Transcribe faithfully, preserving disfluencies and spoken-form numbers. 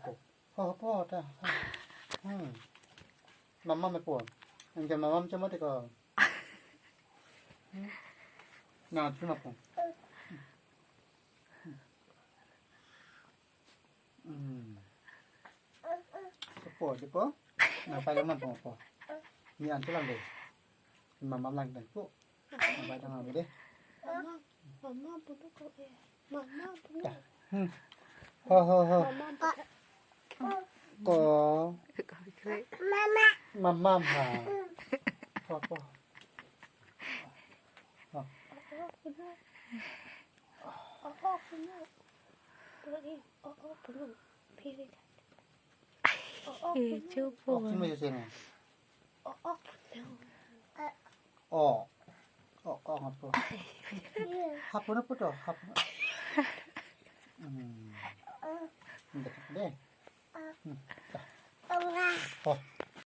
Ho, ho, po ta. Hmm. Mama me po. Anke mama me chama te ko. Hmm. Na, tu ma po. Hmm. Po, di po. Na, pa lang man po po. Ni an tu lang de. Mama lang de po. Mama lang de. Mama, mama puno ko eh. Mama puno. Hmm. Ho, ho, ho. Mama puno. Ko. Mama. Mama ha. Po po. Ho. Mama puno. Oh, oh, puno. Puno eh. Oh, oh, puno. Pili. Oh, oh, puno. Ijo po. Oh, puno ya sini. Oh, oh, puno. Oh. Oh, oh, ngapo. Hapon na po to, hapon. Hmm. Dekat deh. Hmm. Oh.